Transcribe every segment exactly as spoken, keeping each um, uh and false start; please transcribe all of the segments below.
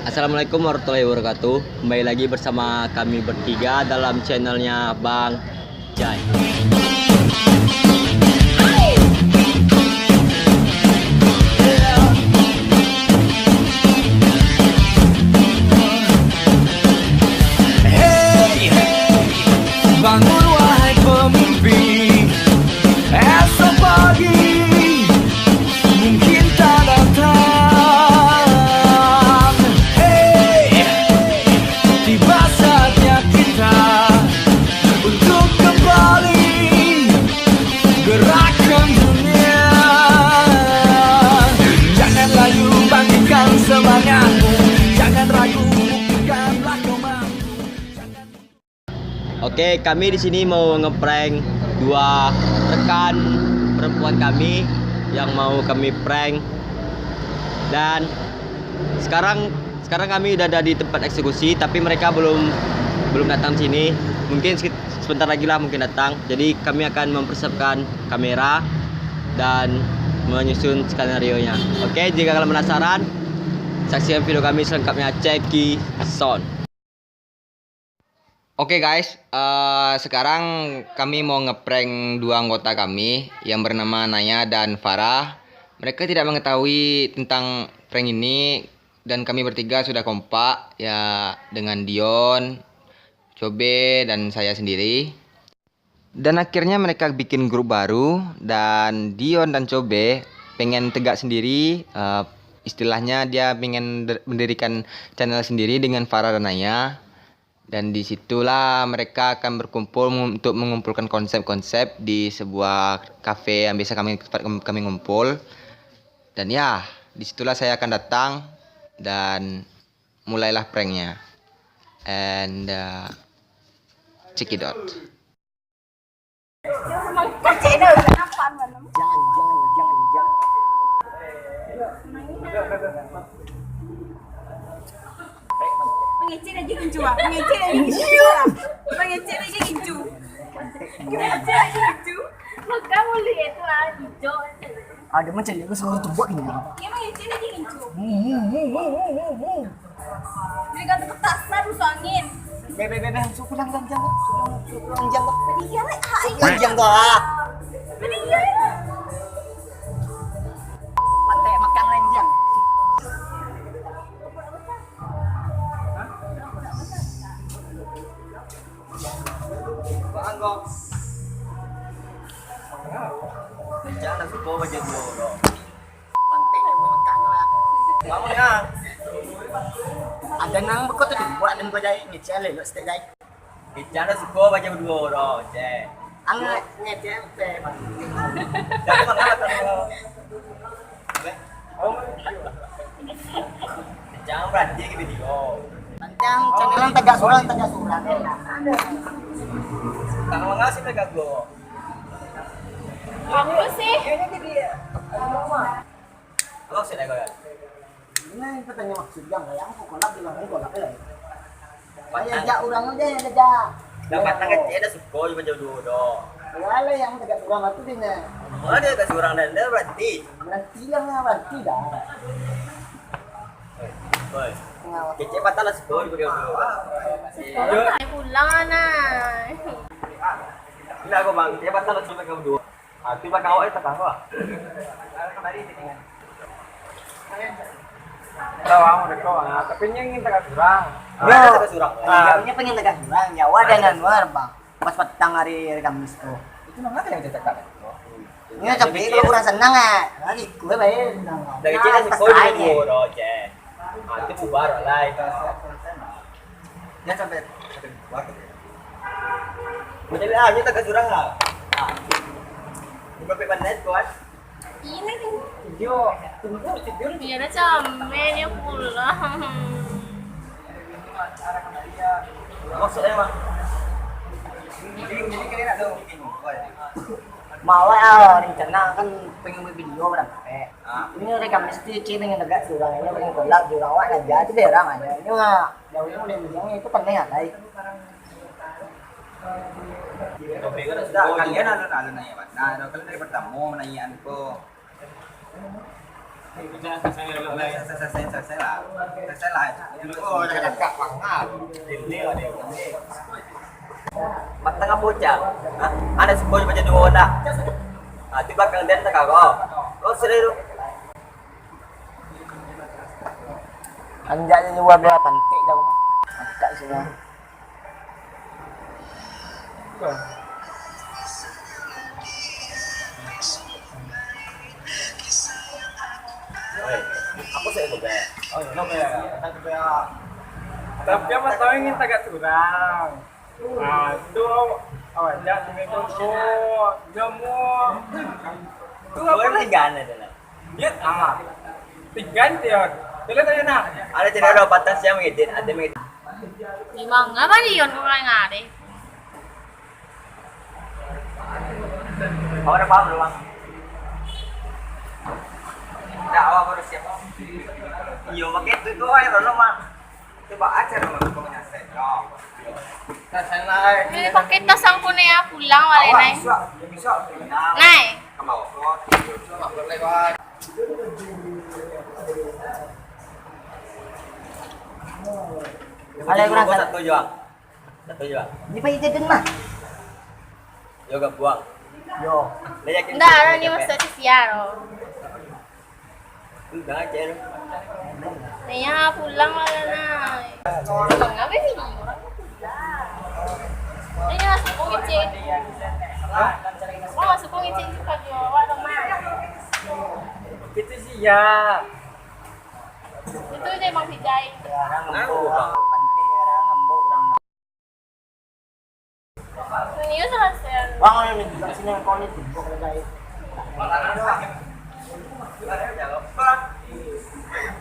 Assalamualaikum warahmatullahi wabarakatuh. Kembali lagi bersama kami bertiga dalam channelnya Bang Jai. Hei, bangun wahai pemimpi, esok pagi mungkin tak datang. Hei, tiba saatnya kita untuk kembali gerakan dunia. Jangan layu bangkitkan semangatmu, jangan ragu, buktikanlah kau mampu. Oke, kami di sini mau ngeprank dua rekan perempuan kami yang mau kami prank. Dan sekarang sekarang kami udah ada di tempat eksekusi, tapi mereka belum belum datang sini. Mungkin sekit- sebentar lagi lah mungkin datang. Jadi kami akan mempersiapkan kamera dan menyusun skenario-nya. Oke, jika kalian penasaran, saksikan video kami selengkapnya. Ceki sound. Oke guys, eh, sekarang kami mau ngeprank dua anggota kami yang bernama Naya dan Farah. Mereka tidak mengetahui tentang prank ini dan kami bertiga sudah kompak ya dengan Dion, Cobe, dan saya sendiri. Dan akhirnya mereka bikin grup baru dan Dion dan Cobe pengen tegak sendiri, eh, istilahnya dia pengen der- mendirikan channel sendiri dengan Farah dan Naya. Dan di situlah mereka akan berkumpul meng- untuk mengumpulkan konsep-konsep di sebuah kafe yang biasa kami tempat kami ngumpul. Dan ya, di situlah saya akan datang dan mulailah pranknya. And uh, check it out. Jangan, jangan, jangan, jangan. Mangecek aja gincu, ah. Mangecek aja gincu, ah. Mangecek aja gincu. Mangecek aja gincu. Makan mulut itu, ah, hijau. Ada macam ni, aku suruh tubuh ni. Dia mangecek aja gincu. Hmm, hmm, hmm, hmm, hmm, hmm. Dia kata petasan masuk angin. Be, be, be, be, suruh pulang, pulang, jang, suruh pulang, suruh pulang, jang, bah. Pedih ya, Lek. Hai. Suruh pulang, jang, bah. Pedih ya, Lek. Pantai makan lain, jang. Bangkok. Rencana suko baja duo, bro. Pantai yang makan lah. Bangun, ya. Ada nang beko tu dibuat dan gua jahit ni, cale lo stek jahit. Rencana suko baja duo, bro, cek. Ang ngecek, Pe. Jangan makan, makan. Jangan berhenti ke video. Panjang, channel yang tegak surang, tegak surang. Tangan mangasi tegak dulu. Apa sih? Ini dia. Halo, sih, dah, ya. Ini yang katanya maksud yang kayak aku kolak, bilang aku kolak, ya. Ayo, jak urang aja, ayo, jak. Dah patang kecil, dah suko, cuma jauh dulu, doh. Alah, yang dekat urang tu, dia. Oh, dia dekat urang, dah, dah berhenti. Berhenti lah, berhenti dah. Oi. Kecil patang lah suko, cuma jauh dulu. Ai pulang, anai. Ini aku, Bang. Kecil patang lah suko, cuma jauh dulu. Ah, tu belakang awak ni tak tahu lah. Tahu, ah, udah tahu, ah. Tapi nyo ingin tegak surang. Bro. Tegak surang. Ah. Nyo pengen tegak surang, nyo awak dan Anwar, Bang. Pas petang hari, hari Kamis tu. Itu nama yang cakap? Nyo tapi kalau kurang senang, ah. Hari ku bae. Dari kecil kan sekolah dulu, Cek. Ah, itu bubar lah itu. Dia sampai, sampai bubar. Macam ni, ah, ni tegak surang lah. Ah. Berapa menit, kawan? Ini. Yo, tunggu tidur. Iya, dah sampai dia pulang. Maksudnya, Mak? Malah, ah, rencana kan pengen buat video barang kafe. Ah. Ini rekam mesti cik pengen tegak surang, ini pengen kolak surang, awak aja tu berang aja. Ini mah, jauh ini udah bilang itu penting ya, guys. Sudah, kalian alun-alun nanya, Pak. Nah, kalau dari pertama menanya ko. Selesai, selesai, selesai, selesai lah. Selesai lah. Oh, dah cakap mahal. Ini lah dia. Matang apo, Cang? Hah? Ado suko jo baju duo ndak? Ah, tu balakang den tak kagok. Oh, sudah tu. Anjaknyo jua dua pantik dah rumah. Angkat semua. Oi, apo sih itu, Be? Oh, iyo, Be. Tapi apo tahu ingin tagak surang. Ah, tu awak, awak jak sungai Koto, Jomo. Tu apo lah? Tigaan ado lah. Yo, ah. Tigaan tu, yo. Tolong tanya nak. Ado cina ado patah siang mengedit, ado mengedit. Memang apa ni yon kurang ada? Awak dah paham belum, Bang? Dah, awak baru siap. Iyo, pakai tu, tu, ayo, tolong, Bang. Coba aja dulu, kau punya set. Yo. Dah, sana, eh. Eh, pakai tas angku ni ya, pulang balik, Awak Nai. Bisa, bisa. Nai. Ke bawah, kau tidur. Coba berlewat. Alai kurang satu jual. Satu jual. Ni pakai jaden mah. Yo, gak buang. Yo. Dah yakin. Ndak, satu orang ni capek. Masuk sisi ya, lo. Udah, Cel. Naya pulang lah, Nai. Pulang apa ni? Naya masuk kong kecil. Hah? Oh, masuk kong kecil tu pagi awak dong, Mai. Itu sih ya. Itu je Mang Vijay. Nah, Nius hasil. Bang, ayo ni, kat sini kau ni timbuk lagi.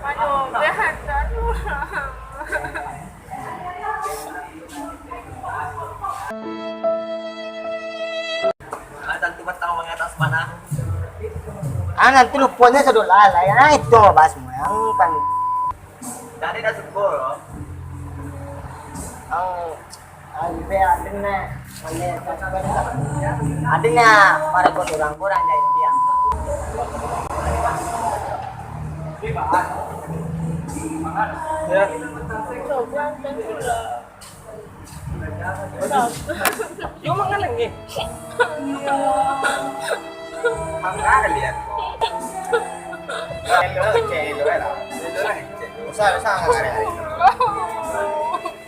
Aduh, berat, aduh. Ah, tantu batang mangatas panah. Ah, nanti luponyo sadolah lah. Ah, itu, Bas, yang kan. Tadi dah syukur, loh. Oh, ah, ibe adanya, adanya, adanya, mareko surang kurang dari diam. Ya. Yo, mangalangih. Mangga lihat ko. Elok, cek, elok, elok. Elok, cek. Usah, usah, ngari-ngari.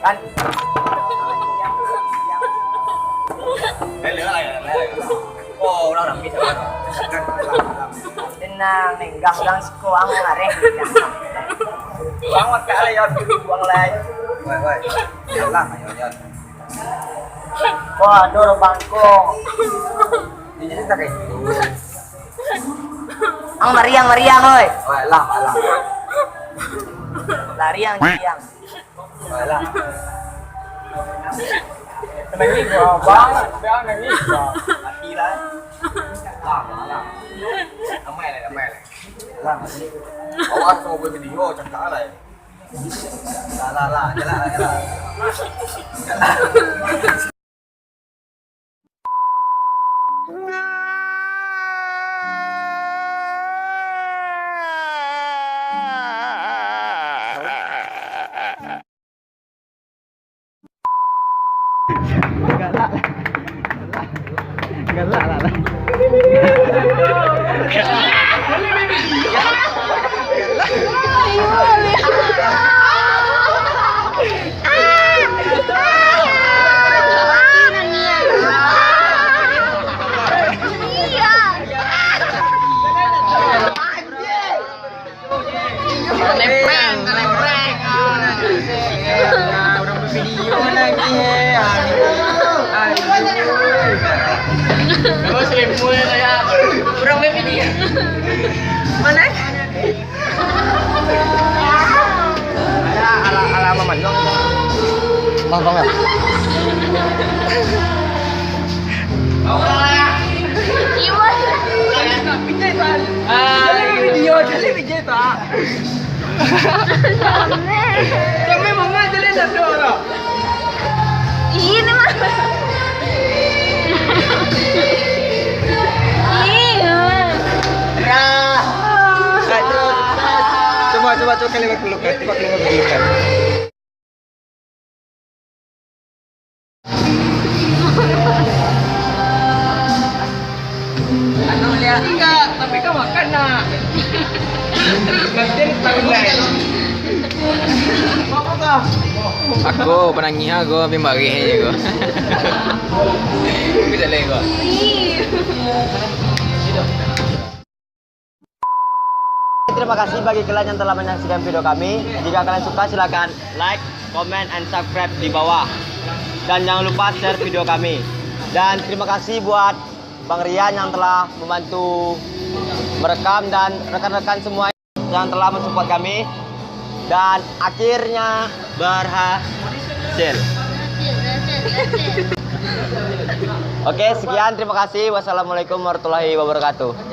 Kan? Elok lah, elok lah. Oh, urang rapi sabar. Tenang, nenggang urang siko, ang areh. Urang makan lah, ya, buang lah. Woi, woi. Yalah, ayo, ayo. Wah, aduh, bangko. Ini cerita kayak gitu. Ang mariang, mariang, oi. Woi, lah, lah. Lariang, lariang. Alah. Nangis gua, Bang. Bang nangis gua. Mati lah. Lah, lah, lah. Damai lah, damai lah. Lah, mati. Awas, kau buat video, cakap lah. Lah, lah, lah, jalan lah, jalan. Galak lah. Galak lah. Kaleng prank, kaleng prank. Urang bavideo lagi, eh. Aduh. Aduh. Terus ribut saya. Urang bavideo. Mana? Ala, ala, ala mamandang. Bang, bang, bang. Iwan. Video, jadi video, Pak. Kami mau ngajar dia dulu. Ini mah. Iya. Ya. Aduh. Coba, coba kalian berpelukan, coba kalian berpelukan. Anu, lihat. Enggak, tapi kau makan nak. Nanti tahu lain. Apa kau? Aku penangih aku, tapi marih aja aku. Aku tak boleh aku. Terima kasih bagi kalian yang telah menyaksikan video kami. Jika kalian suka, silakan like, comment, and subscribe di bawah. Dan jangan lupa share video kami. Dan terima kasih buat Bang Rian yang telah membantu merekam dan rekan-rekan semua yang telah mensupport kami. Dan akhirnya berhasil. Oke, sekian. Terima kasih. Wassalamualaikum warahmatullahi wabarakatuh.